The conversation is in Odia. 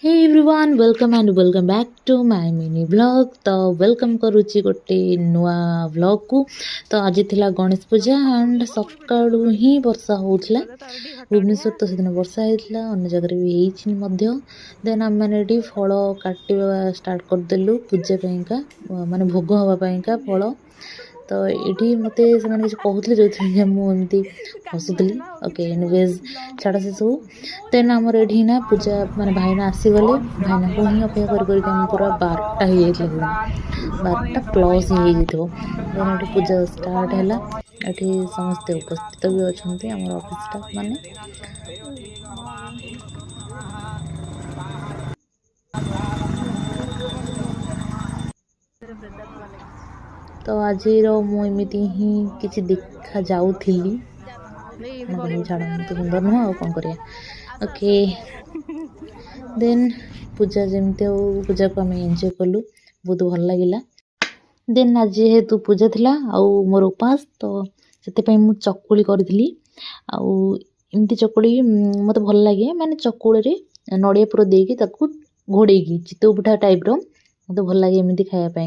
Hey everyone, welcome and welcome back to my mini vlog। ତ welcome କରୁଛି ଗୋଟେ ନୂଆ ବ୍ଲଗ୍କୁ। ତ ଆଜି ଥିଲା ଗଣେଶ ପୂଜା ଆଣ୍ଡ ସକାଳୁ ହିଁ ବର୍ଷା ହେଉଥିଲା ଭୁବନେଶ୍ୱର। ତ ସେଦିନ ବର୍ଷା ହେଇଥିଲା, ଅନ୍ୟ ଜାଗାରେ ବି ହେଇଛି ମଧ୍ୟ। ଦେନ୍ ଆମେମାନେ ଏଠି ଫଳ କାଟିବା ଷ୍ଟାର୍ଟ କରିଦେଲୁ ପୂଜା ପାଇଁକା, ମାନେ ଭୋଗ ହେବା ପାଇଁକା ଫଳ। ତ ଏଇଠି ମୋତେ ସେମାନେ କିଛି କହୁଥିଲେ, ଯେଉଁଥିପାଇଁ ମୁଁ ଏମିତି ହସୁଥିଲି। ଓକେ, ଏନିୱେଜ୍, ଛାଡ଼ ସେସବୁ। ଦେନ୍ ଆମର ଏଠି ନା ପୂଜା ମାନେ ଭାଇନା ଆସିଗଲେ। ଭାଇନାଙ୍କୁ ହିଁ ଅପେକ୍ଷା କରି କରିକି ଆମେ ପୁରା 12ଟା ହେଇଯାଇଥିଲା ସେଦିନ, 12ଟା ପ୍ଲସ୍ ହିଁ ହେଇଯାଇଥିବ। ଦେନ୍ ଏଠି ପୂଜା ଷ୍ଟାର୍ଟ ହେଲା। ଏଠି ସମସ୍ତେ ଉପସ୍ଥିତ ବି ଅଛନ୍ତି, ଆମର ଅଫିସ୍ ଷ୍ଟାଫ୍ ମାନେ। ତ ଆଜିର ମୁଁ ଏମିତି ହିଁ କିଛି ଦେଖାଯାଉଥିଲି। ଛାଡ଼, ମୁଁ ତ ସୁନ୍ଦର ନୁହଁ, ଆଉ କ'ଣ କରିବା? ଓକେ, ଦେନ୍ ପୂଜା ଯେମିତି ଆଉ ପୂଜାକୁ ଆମେ ଏନ୍ଜୟ କଲୁ, ବହୁତ ଭଲ ଲାଗିଲା। ଦେନ୍ ଆଜି ଯେହେତୁ ପୂଜା ଥିଲା ଆଉ ମୋର ଉପାସ, ତ ସେଥିପାଇଁ ମୁଁ ଚକୁଳି କରିଥିଲି। ଆଉ ଏମିତି ଚକୁଳି ମୋତେ ଭଲ ଲାଗେ, ମାନେ ଚକୁଳିରେ ନଡ଼ିଆ ପୁର ଦେଇକି ତାକୁ ଘୋଡ଼େଇକି ଚିତଉ ପିଠା ଟାଇପ୍ର, ମୋତେ ଭଲ ଲାଗେ ଏମିତି ଖାଇବା ପାଇଁ।